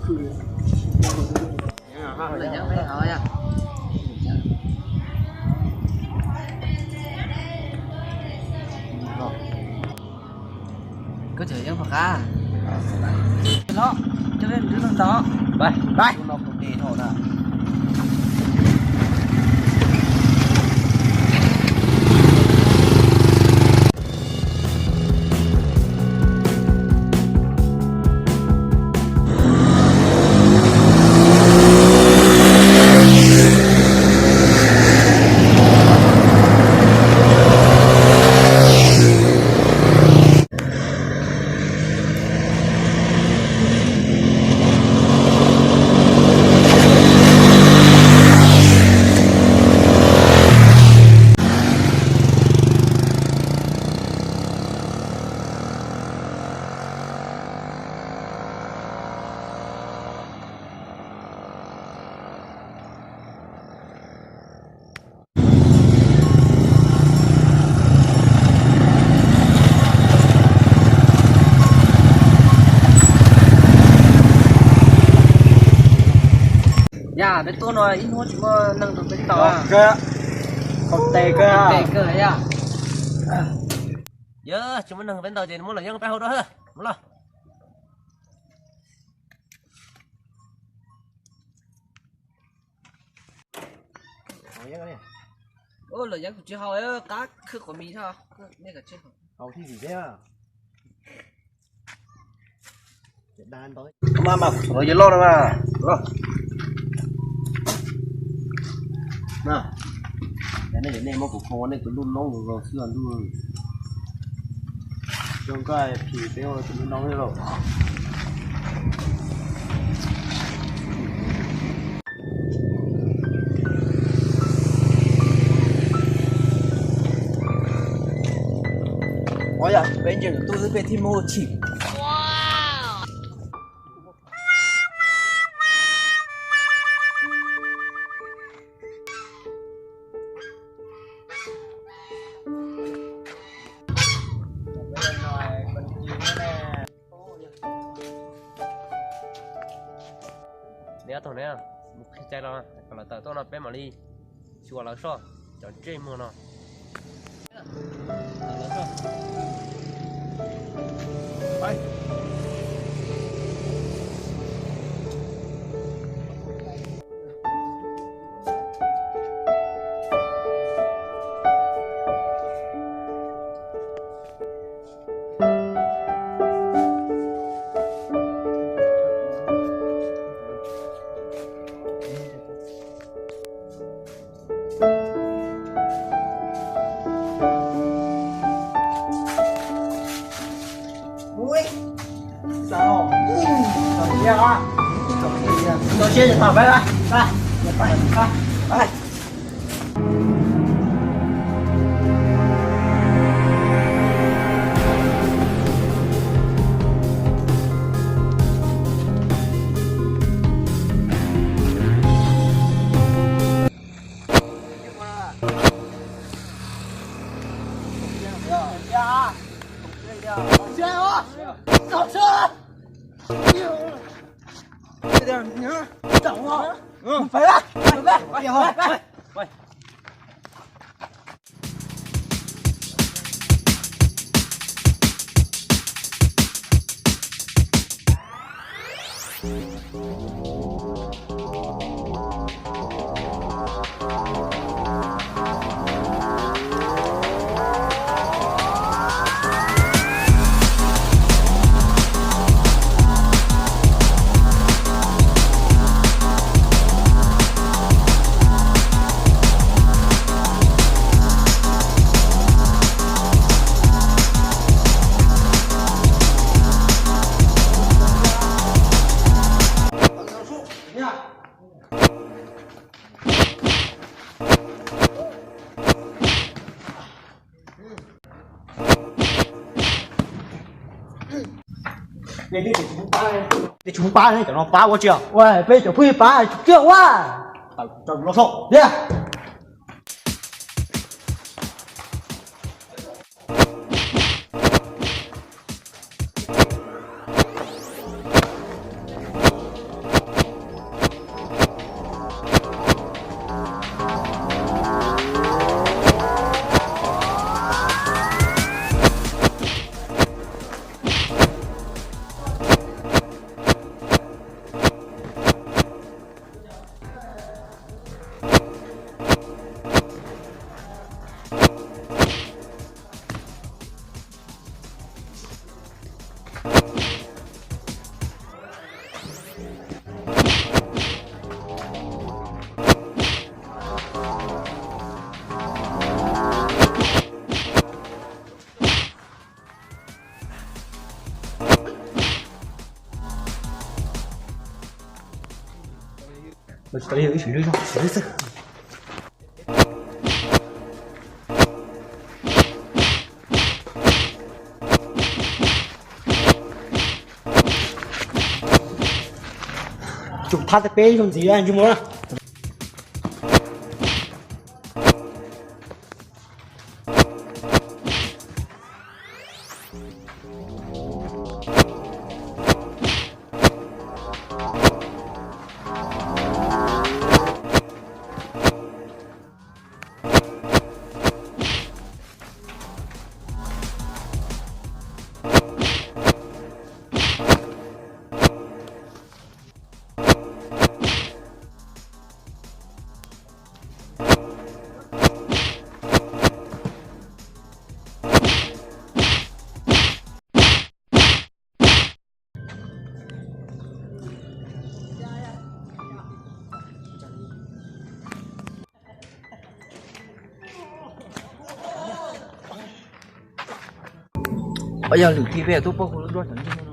Koj tseem yeej pom qab los, coj peb mus nrhiav tau ntau. Bai, bai. Yog peb tuaj no ib hnub tsis muaj neeg rau peb ntaus. Kawg, tes kawg, tes kawg yog. Yog tsis muaj neeg peb ntaus ces muab los yeeb peb hauv rau hwb, mus los. Los yeeb kuv tsis haus, qab khwb qhov mis tso, nej kom tsis haus. Haus thiaj vim thiab. Mas mas kuv txhob yog loj no mas. Nej, nej muab kuv khoo nej tus lub noob los xwb ntuj. Zoo koj phim peb ua tus lub noob lauj. Ua yog peb ntsia nws tuaj xwb peb thiaj muaj chim. Neb ob tug ne, mus qhia cai los kom lawv tawm tuaj no peb mam li xyuas lawv soj, cov ntsej muag no. Peb tsis pab, cov no pab ua tsi? Ua peb cov phooj ywg pab tsis kiag ua. Tawm los so tiag. Tau ib sim lwj zog, sim lwj xwb. Tsum thab tau peb zaug ntxiv ntsej muag na. Yog lwm tiam peb tub pab kuv lub duab tseem ntsej